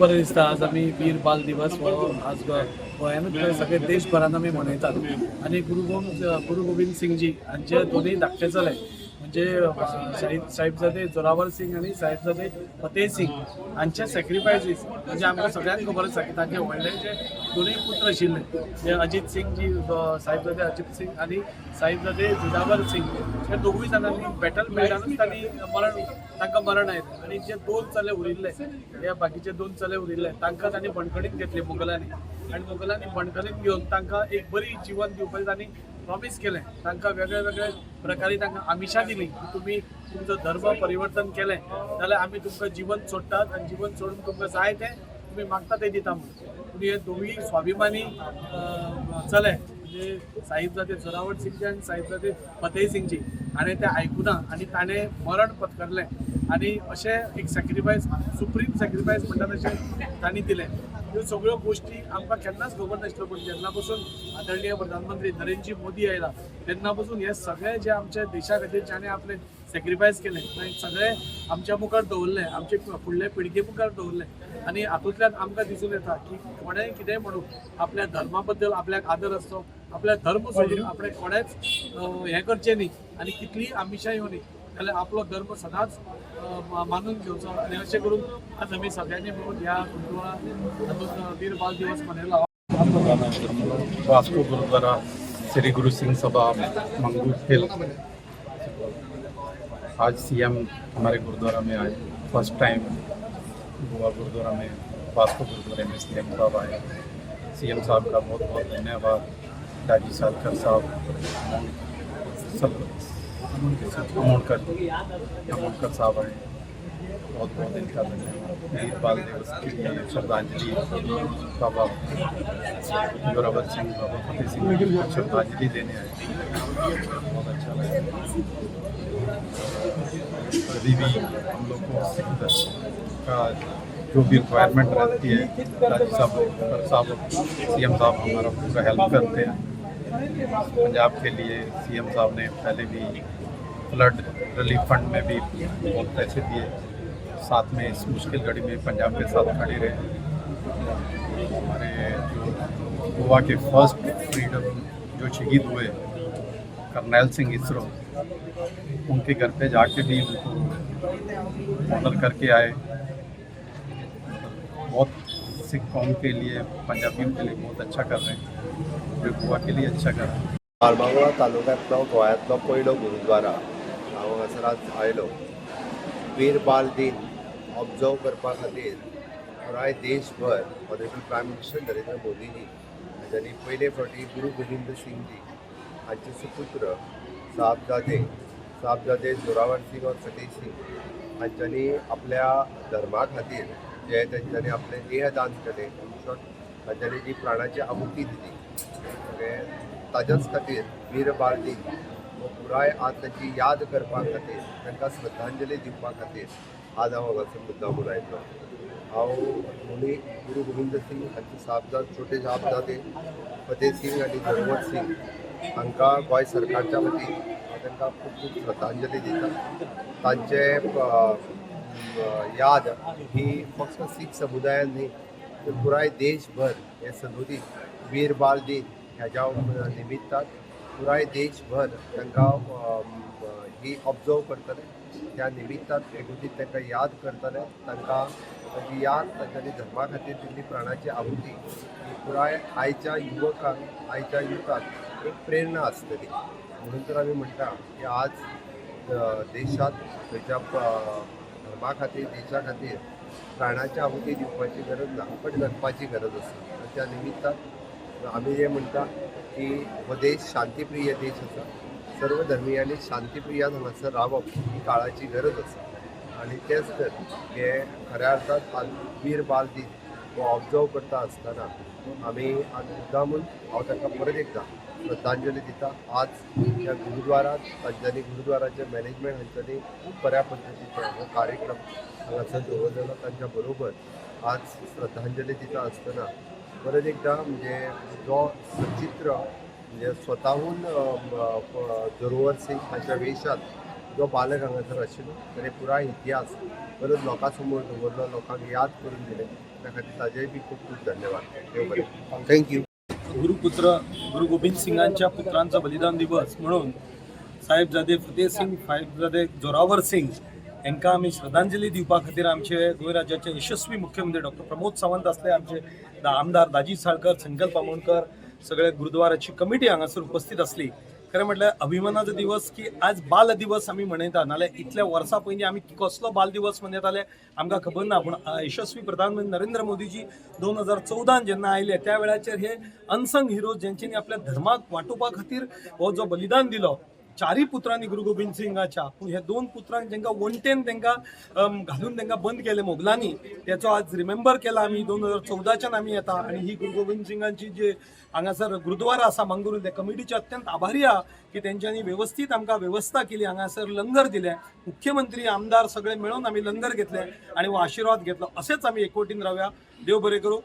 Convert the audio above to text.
बरें दिसता. आज आमी वीर बाल दिवस हो आज गोंयानूच सगळे देशभरान आमी मनयतात आनी गुरु गोविंद सिंगजी हांचे दोनूय धाकटे चले, म्हणजे साहिबजादे जोरावर सिंग आनी साहिबजादे फतेह सिंग हांचे सॅक्रिफायसीस, म्हणजे आमकां सगळ्यांक खबर आसा की तांचे व्हडले जे दोनूय पुत्र आशिल्ले, जे अजीत सिंग जी, साहिबजादे अजीत सिंग आनी साहिबजादे जुजावर सिंग, हे दोगूय जाणांनी बॅटल फिल्डानूच तांणी मरण, तांकां मरण आयलें. आनी जे दोन चले उरिल्ले, हे बाकीचे दोन चले उरिल्ले, तांकां तांणी बंदखणीत घेतले मुगलांनी आनी मुगलांनी बंदखणीत घेवन तांकां एक बरी जीवन दिवपाचें तांणी प्रॉमीस केलें. तांकां वेगळे वेगळे प्रकारे तांकां आमिशां दिली की तुमी तुमचो धर्म परिवर्तन केलें जाल्यार आमी तुमकां जीवन सोडटात आनी जीवन सोडून तुमकां जाय तें तुमी मागता तें दिता म्हणून. पूण हे दोगूय स्वाभिमानी चले, म्हणजे साहिबजादे जोरावर सिंगजी आनी साहिबजादे फतेह सिंगजी, हाणें तें आयकुना आनी ताणें मरण पत्करलें आनी अशें एक सॅक्रिफायस, सुप्रीम सॅक्रिफायस म्हणटा तशें तांणी दिलें. ह्यो सगळ्यो गोश्टी आमकां केन्नाच खबर नासल्यो, पूण जेन्ना पसून आदरणीय प्रधानमंत्री नरेंद्रजी मोदी आयला तेन्ना पसून हे सगळे जे आमच्या देशा खातीर ज्याणे आपले सॅक्रिफायस केलें, मागीर सगळे आमच्या मुखार दवरलें, आमचे फुडले पिळगे मुखार दवरलें. आनी हातूंतल्यान आमकां दिसून येता की कोणेंय कितेंय म्हणूं, आपल्या धर्मा बद्दल आपल्याक आदर आसचो, आपल्या धर्म सोडून आपणें कोणेंच हें करचें न्ही आनी कितलीय आमिशां येवनी जाल्यार आपलो धर्म सदांच मानून घेवचो. आनी अशें करून आज आमी सगळ्यांनी मेळून ह्या गुरुद्वारा हातूंत वीर बाल दिवस मनयला. वास्को गुरुद्वारा श्री गुरु सिंह सभा, मंगू हिल. आज सीएम हमारे गुरुद्वारा में आए. फर्स्ट टाइम गोवा गुरुद्वारा में, वास्को गुरुद्वारे में सीएम साहब आए. सीएम साहब का बहुत बहुत धन्यवाद. डाजी सालकर साहब, सब अमोणकर, अमोणकर साहब आए. बहुत बहुत इनका धन्यवाद. वीर बाल दिवस के लिए श्रद्धांजलि, बाबा जोरावर सिंह, बाबा फतेह सिंह को श्रद्धांजलि देने आए. बहुत अच्छा लगा. कभी भी हम लोग को सिख का जो भी रिक्वायरमेंट रहती है, राजी साहब साहब, सीएम साहब हमारा पूरा हेल्प करते हैं. पंजाब के लिए सीएम साहब ने पहले भी फ्लड रिलीफ फंड में भी बहुत पैसे दिए. साथ में इस मुश्किल घड़ी में पंजाब के साथ खड़े रहे. हमारे जो गोवा के फर्स्ट फ्रीडम जो शहीद हुए, करनैल सिंह इसरो, उनके घर पे जाके भी उनको ऑनर करके आए. बहुत सिख कौम के लिए, पंजाबियों के लिए बहुत अच्छा कर रहे हैं, पूरे गोवा के लिए अच्छा कर रहे हैं. फार्मागोवा तालुक्यांतलो गोंयांतलो पयलो गुरुद्वारा हांव हांगासर आज आयलो. वीर बाल दिन ऑब्जर्व करपा खातीर पुराय देशभर ऑनरेबल प्रायम मिनिस्टर नरेंद्र मोदीजी हांच्यांनी पयले फावटी गुरु गोविंद सिंगजी हांचे सुपुत्र साहबजादे, साहबजादे जोरावर सिंग और फतेह सिंग हांच्यांनी आपल्या धर्मा खातीर जे तेंच्यांनी आपलें देहदान केलें, इन शॉर्ट तांच्यांनी जी प्राणाची आहुती दिली, ओके, ताज्याच खातीर वीर बाल दिन हो पुराय आज तांची याद करपा खातीर, तांकां श्रद्धांजली दिवपा खातीर आज हांव हांगासर मुद्दामून आयिल्लो. हांव दोनूय गुरु गोविंद सिंग हांचे साहबजाद, छोटे साहबजादे फतेह सिंग आनी जोरावर सिंग हांकां गोंय सरकारच्या वतीन हांव तांकां खूब खूब श्रद्धांजली दिता. तांचे याद ही फक्त सीख समुदायान न्ही तर पुराय देशभर हे सदोदीत वीर बाल दिन ह्याच्या निमित्तान पुराय देशभर तांकां ही ऑब्जर्व करतले. त्या निमित्तान बेगोबेग तांकां याद करतले. तांकां तांची याद, तांच्यांनी धर्मा खातीर दिल्ली प्राणाची आहुती ही पुराय आयच्या युवकांक, आयच्या युथाक एक प्रेरणा आसतली. म्हणून तर आमी म्हणटा की आज देशांत खंयच्या धर्मा खातीर, देशा खातीर प्राणाची आहुती दिवपाची गरज ना, पण जगपाची गरज आसा. आनी त्या निमित्तान आमी जे म्हणटा की हो देश शांतीप्रिय देश आसा. सर्व धर्मियांनी शांतीप्रियान हांगासर रावप ही काळाची गरज आसा. आनी तेच तर हे खऱ्या अर्थान आज वीर बाल दीन हो ऑब्जर्व करता आसतना आमी आज मुद्दामून हांव तांकां परत एकदां श्रद्धांजली दिता. आज ह्या गुरुद्वारात तांच्यांनी, गुरुद्वाराचे मॅनेजमेंट हांच्यांनी खूब बऱ्या पद्दतीचो हो कार्यक्रम हांगासर दवरलेलो. तांच्या बरोबर आज श्रद्धांजली दिता आसतना परत एकदां म्हणजे जो सचित्र, म्हणजे स्वताहून जोरावर सिंग हाच्या वेशात जो बालक हांगासर आशिल्लो ताणें पुराय इतिहास परत लोकां समोर दवरलो, लोकांक याद करून दिलें. त्या खातीर ताजेय बी खूब खूब धन्यवाद. देव बरें, thank you. गुरुपुत्र गुरु गोविंद सिंगांच्या पुत्रांचा बलिदान दिवस म्हणून साहेबजादे फतेह सिंग, साहेबजादे जोरावर सिंग हांकां आमी श्रद्धांजली दिवपा खातीर आमचे गोंय राज्याचे यशस्वी मुख्यमंत्री डॉक्टर प्रमोद सावंत आसले, आमचे आमदार दाजी साळकर, संकल्प आमोणकर, सगळे गुरुद्वाराची कमिटी हांगासर उपस्थित आसली. खरें म्हटल्यार अभिमानाचो दिवस की आज बाल दिवस आमी मनयता. नाल्यार इतल्या वर्सां पयलीं आमी कसलो बाल दिवस मनयताले आमकां खबर ना. पूण यशस्वी प्रधानमंत्री नरेंद्र मोदीजी 2014 जेन्ना आयले त्या वेळाचेर हे अनसंग हिरोज जेंच्यांनी आपल्या धर्माक वाटोवपा खातीर हो जो बलिदान दिलो चारय पुत्रांनी गुरु गोविंद सिंगाच्या, पूण हे दोन पुत्रांक जेंका वणटेन तेंकां घालून तेंकां बंद केले मोगलांनी, तेचो आज रिमेंबर केला आमी. 2014च्यान आमी येता आनी ही गुरु गोविंद सिंगांची जे हांगासर गुरुद्वारा आसा मंगळूर, त्या कमिटीचे अत्यंत आभारी आहा की तेंच्यांनी वेवस्थीत आमकां वेवस्था केली. हांगासर लंगर दिले, मुख्यमंत्री आमदार सगळे मेळून आमी लंगर घेतले आनी हो आशिर्वाद घेतलो. असेच आमी एकवटीन रावया. देव बरें करूं.